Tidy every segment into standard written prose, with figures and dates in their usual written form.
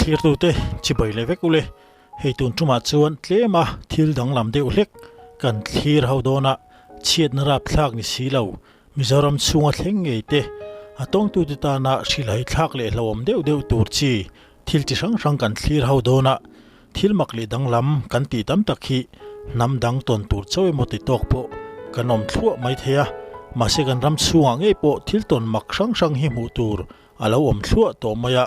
Thlirtute chibai leh vek ule, hei tun tumah chuan tlema thil danglam deuh hlek kan thlir ho dawn a, chhiatna rapthlak ni si lo, Mizoram chhunga thleng ngei te, a tawngtute tana hrilhai thlak leh hlauhawm deuh deuh tur chi thil chi hrang hrang kan thlir ho dawn a, thil mak leh danglam kan tih tam tak hi hnam dang tawn tur chauh emaw ti tawk pawh kan awm thluah mai thei a, mahse kan ram chhungah ngei pawh thil tawn mak hrang hrang hi hmuh tur a lo awm thluah tawh mai a,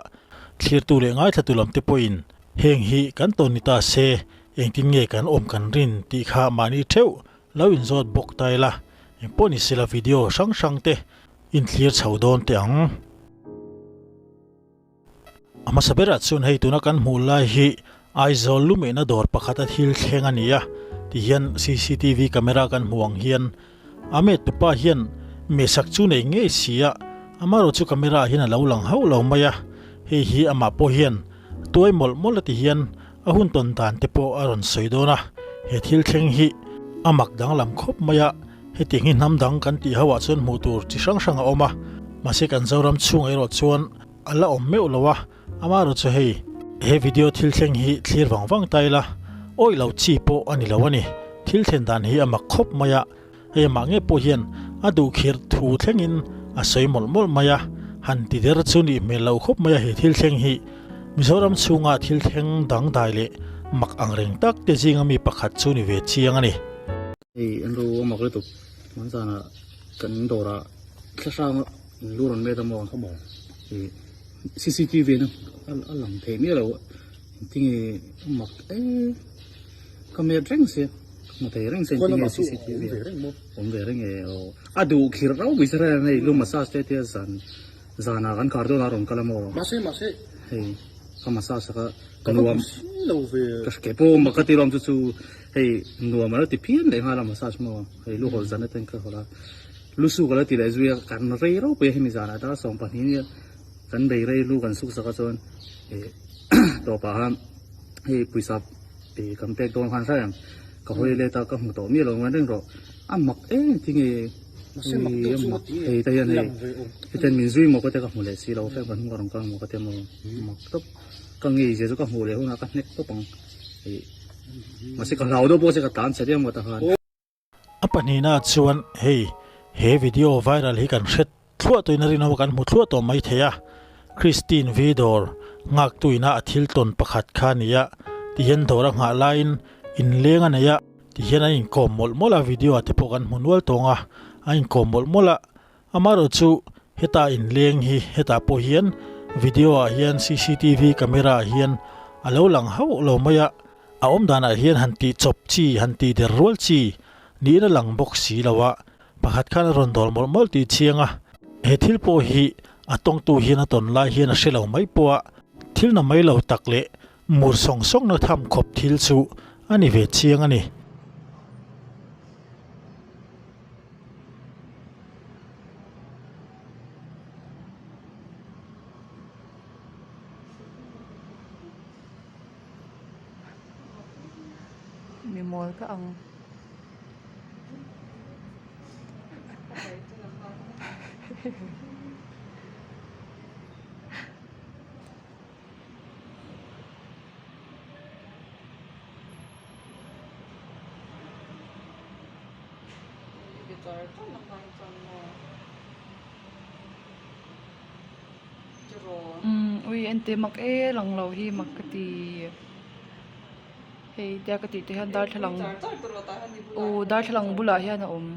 thlirtu leh ngaithlatu lam te pawhin heng hi kan tawn ni ta se engtin nge kan awm kan rin tih kha mahni theuh lo inzawt bawk ta ila, engpawh ni sela video hrang hrang te inthlir chho dawn teh ang. A hmasa berah chuan hei tuna kan hmuh lai hi Aizawl lumehna dawr pakhata thil thleng a ni a, tihian cctv camera kan hmuh ang hian a met tupa hian mehsak chu nei ngei si a, amaherawh chu camera ah hian a lo lang hauh lo mai a, hei hi amah pawh hian tuai mawlh mawlh a ti hian a hun tawn dan te pawh a rawn sawi dawn a, he thil thleng hi a mak danglam khawp mai a, hetiang hi hnam dang kan tih ho ah chuan hmuh tur chi hrang hrang a awm a, mahse kan Zoram chhungah erawh chuan a la awm meuh lo a, amaherawh chu hei he video thil thleng hi thlir vang vang ta ila awih lo chi pawh a ni lo a ni, thil thlen dan hi a mak khawp mai a, hei amah nge pawh hian a duh khirh thu thlengin a sawi mawlh mawlh mai a, han ti der chu nih hmel loh khawp mai a he thil thleng hi Mizoram chhunga thil thleng dangdai leh mak angreng tak te zinga mi pakhat chu ni ve chiang a ni. Hei an ro a mak lutuk hman zanah kan dawrah thla hrang in lu rawn met a maw ih cctv in a lang thei miah lo engtinge a mak e ka met reng sia ka hmu thei reng sia engtinge cctv awm ve reng e aw a duh khirh rau mai se hei lu massage te tia zan zanah kan khar dawn a rawn kal a maw hei ka massage kha ka nuam ka hre pawh mak ka ti lawm chu chu hei nuam a lo ti phian leh nghal a massage maw hei lu hawlh zan aten ka hawlh a lu suk a lo ti leh zui a kan rei ropui a hemi zanah dar 12 nia kan bei rei lu kan suk sak a chuan ih tawpah khan hei pawisa ih kan pek dawn khan hrai ang ka hawi let a ka hmu tawh miah lo ngai reng rawh a mak em tinge hei te hian hei hetiang min zui maw ka tia ka hmu leh si lo heng kan hnungah rawn kal maw ka tia maw mak tawp ka ngei zia chu ka hmuh leh hunah ka hnek tawp ang ih mahse ka hlau deuh pawh che ka tlan chhe deuh maw ta khan. A pahnihna chuan hei he video viral hi kan hre thluah tawhin a rinawm a kan hmu thluah tawh mai thei a Christine V dawr nghaktuina a thil tawn pakhat kha a ni a tihian dawr a nghah laiin inleng a nei a tihian an inkawm mawlh mawlh a video ah te pawh kan hmu nual tawng a an inkawm mawlh mawlh a amaherawh chu heta inleng hi hetah pawh hian video ah hian cctv camera ah hian a lo lang hauh lo mai a a awm danah hian han tih chawp chi han tih der rual chi niin a lang bawk si lo a pakhat khan a rawn dawl mawlh mawlh tih chiang a he thil pawh hi a tawngtu hian a tawn lai hian a hre lo mai pawh a thil na mai lo tak leh mur sawng sawng na tham khawp thil chu a ni ve chiang a ni. Mi mawl ka ang. Umm ui ente mak e lang lo hi mak ka ti hei tia ka tih te hian darthlalang aw darthlalang bulah hian a awm.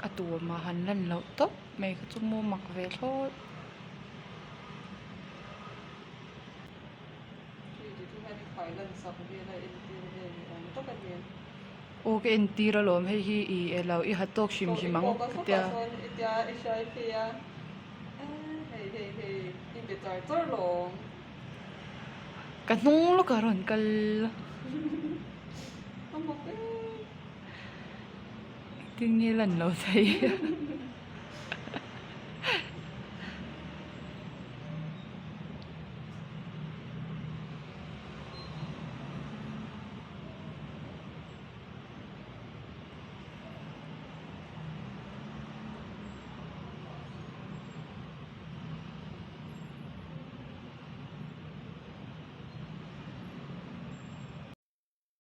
A tuamah han lan loh tawp mai kha chu maw mak ve thlawt. Aw ka entir alawm hei hi i elo i ha tawk hrim hrim ang ka tia. Ka hnung lawk a rawn kal. Tinge lan lo thei.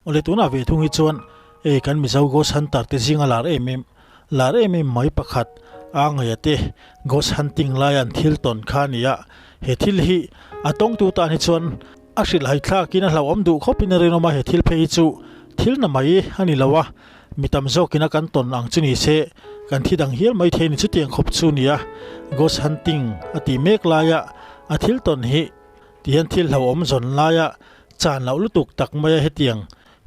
Awle tunah ve thung hi chuan e kan Mizo Ghost Hunter te zinga lar em em lar em em mai pakhat a ngaia te Ghost Hunting laia an thil tawn kha a ni a, he thil hi a tawngtu tan hi chuan a hrilhhai thlakin a hlauhawm duh khawpin a rinawm a, he thil phei hi chu thil na mai a ni lo a, mi tam zawkin a kan tawn ang chu ni se kan thi dang hial mai thei a ni chutiang khawp chu a ni a, Ghost Hunting a tih mek laia a thil tawn hi. Tihian thil hlauhawm zawn laia chan loh lutuk tak maia hetiang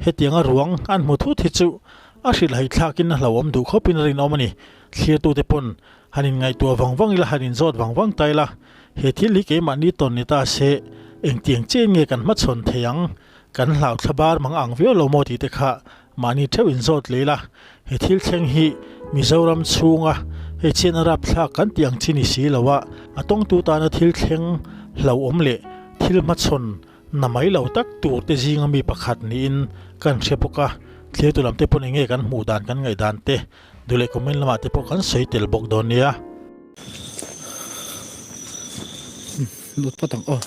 hetianga ruang an hmu thut hi chu a hrilhhai thlakin a hlauhawm duh khawpin a rinawm a ni. Thlirtute pawn han inngaihtuah vang vang ila han inzawt vang vang ta ila, he thil hi keimahni tawn ni ta se engtiang chian nge kan hmachhawn thei ang, kan hlau thla bar mang ang viau lo maw tih te kha mahni theuh inzawt leh ila, he thil thleng hi Mizoram chhunga hei chian a rapthlak kan tih ang chi ni si lo a, a tawngtu tana thil thleng hlauhawm leh thil hmachhawn na mai lo tak tur te zinga mi pakhat niin kan hre bawk a, thlirtu lam te pawn enge kan hmuh dan kan ngaihdan te duh leh comment lamah te pawh kan sawi tel bawk dawn nia. Lut phawt ang aw.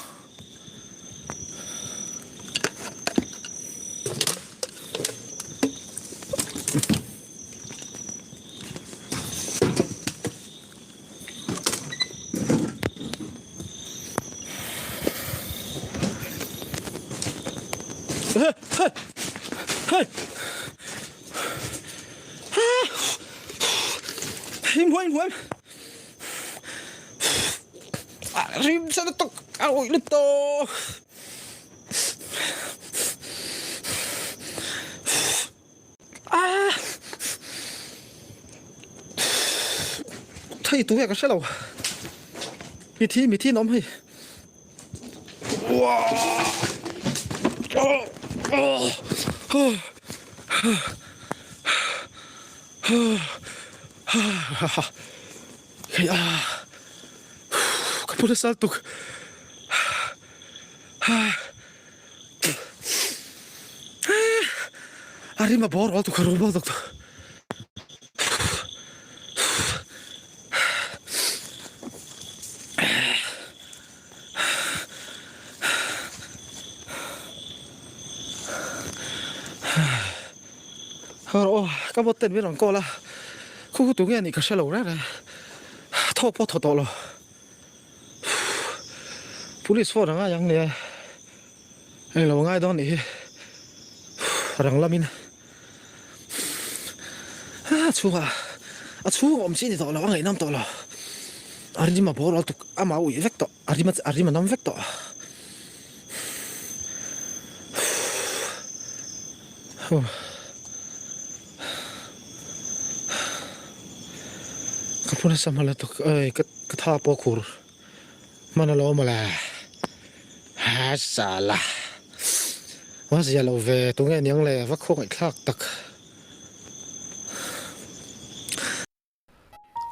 Rim sa lutuk a awih lutuk thei tu nge ka hre lo mithi mithi an awm hei Hei a ka pu nasa lutuk a rim a bawr lutuk a rum lutuk Aw ka bawt ten min rawn call a, khu khu tu nge anih ka hre lo reng reng, thawk pawh thaw tawh lo. Police phone a ngai ang nia, englo a ngai dawn nih hi, rang lamin a chhungah a chhung awm chi ni tawh lo, a ngaihnawm tawh lo, a rim a bawr lutuk, amah a uih vek tawh, a rim a rim a nawm vek tawh. Ka phun nasa hma lutuk ei ka ka tha pawh khur hman a lo awm le ha sala va zia lo ve tunge aniang le va khawngaih thlak tak.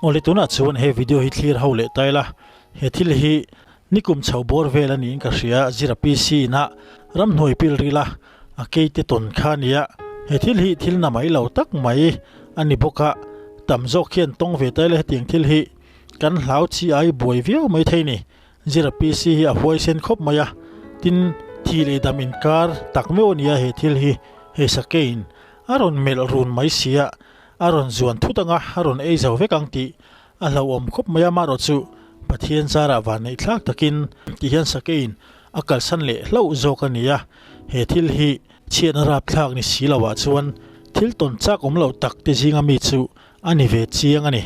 Awle tunah chuan he video hi thlir ho leh ta ila, he thil hi nikum chho bawr vel a niin ka hria, Zira PC inah ramhnuai pil ril a, a keite tawn kha a nia, he thil hi thil na mai lo tak mai a ni bawk a, tam zawk hian tawng ve ta ila hetiang thil hi kan hlau chi ai buai viau mai thei ni, Zira PC hi a huaisen khawp mai a, tin thi leh dam inkar tak meuh a nia he thil hi, he sakeiin a rawn melh run mai sia. A rawn zuan thut anga a rawn ei zo vek ang tih a hlauhawm khawp mai a, amaherawh chu Pathian zarah vanneih thlak takin ti hian Sakeiin a kalsan leh hlauh zawk a ni a, he thil hi chhiatna rapthlak ni si loah chuan thil tawn chak awm loh tak te zinga mi chu a ni ve chiang a ni.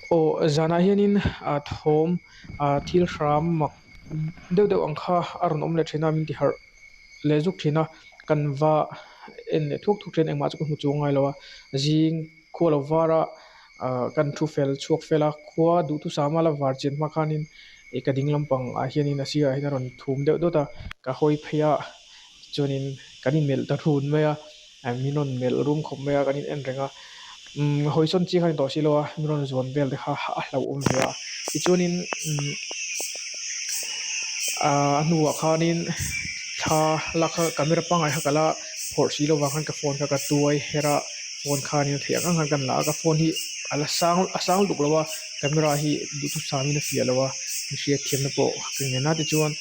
Aw zanah hianin ah thawm ah thil hram mak deuh deuh ang kha a rawn awm leh thin a min ti harh leh zuk thin a kan va en leh thuk thuk thin engmah chu ka hmu chuang ngai lo a zing khua lo var a ah kan thu fel chhuak fel a khua duhthusam a la var chian hma khanin ih ka ding lampang ah hianin a sirah hian a rawn thum deuh dawt a ka hawi phei a chuanin kan inmelh ta run mai a min rawn melh rum khawp mai a kan in en reng a. Umm hawisawn chi kha ni tawh si lo a, min rawn zuan vel te kha a hlauhawm ve a. Tichuanin umm a hnuah khanin thla lak kha camera pangngai kha ka la phawrh si lovang khan ka phone kha ka tuai her a, phone khanin a theih ang ang khan kan la a, ka phone hi a la sang a sang lutuk lo a, camera hi duhthusam in a fiah lo a, min hriatthiamna pawh ka ngen a tichuan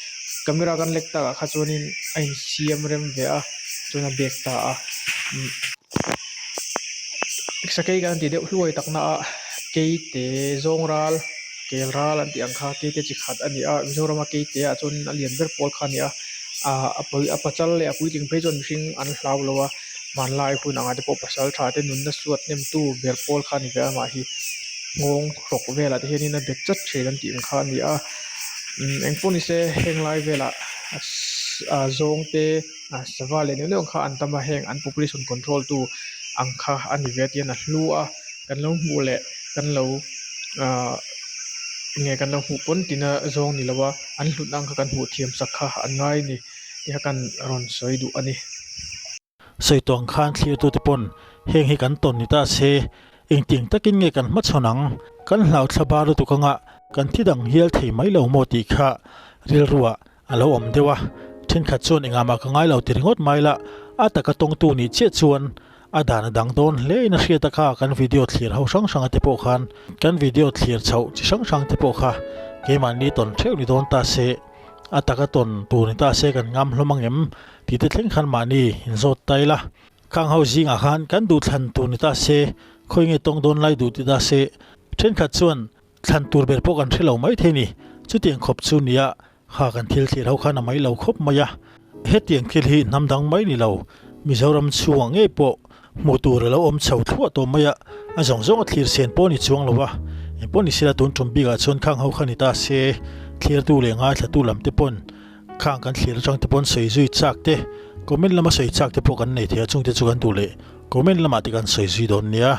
camera kan lek takah kha chuanin a insiam rem ve a chuan a bag ta a umm. Sakei kan ti deuh hluai tak na a keite zawng ral kel ral an tih ang kha keite chi khat a ni a Mizorama keite ah chuan a lian ber pawl kha a ni a ah a pawi a pachal leh a puitling phei chuan mihring an hlau lo a hmanlai hun angah te pawh pasal tha te nunna suat hnem tu ber pawl kha a ni ve a amah hi nghawng hrawk velah te hianin a bet chat thin an tih ang kha a ni a umm engpawh ni se heng lai velah ah zawng te. A sava leh neuh neuh kha an tam a heng an population control tu ang kha a ni ve a tihian a hlu a kan lo hmuh leh kan lo ahh enge kan lo hmuh pawn tina zawng ni lo a an hlutna ang kha kan hmuh thiam sak kha an ngai a ni tih kha kan rawn sawi duh a ni. Sawi tawng khan thlirtute pawn heng hi kan tawn ni ta se Engtiang takin nge kan hmachhawn ang? Kan hlau thla bar lutuk anga kan thi dang hial thei mai lo maw tih kha rilruah a lo awm deuh a. Thenkhat chuan engah mah ka ngai lo ti ringawt mai la, a taka tawngtu nih chiah chuan a dan a dang dawn hle in a hriat a kha kan video thlir ho hrang hrang a te pawh khan kan video thlir chhoh chi hrang hrang te pawh kha keimahni tawn theuh ni dawn ta se a taka tawn tur ni ta se kan ngam hlawm ang em tih te thleng khan mahni inzawt ta ila. Khang ho zingah khan kan duh thlan tur ni ta se, khawi nge tawng dawn lai duh ti ta se, thenkhat chuan thlan tur ber pawh kan hre lo mai thei ni. Chutiang khawp chu nia kha kan thil thlir ho khan a mai lo khawp mai a. Hetiang thil hi hnam dang mai ni lo, Mizoram chhungah ngei pawh hmuh tur a lo awm chho thluah tawh mai a, a zawng zawng a thlir sen pawh ni chuang lo a. Engpawh ni sela tun tum bikah chuan khang ho kha ni ta se, thlirtu leh ngaithlatu lam te pawn Khang kan thlir atang te pawn sawi zui chak te, comment lama sawi chak te pawh kan nei thei a, chungte chu kan duh leh comment lamah te kan sawi zui dawn nia.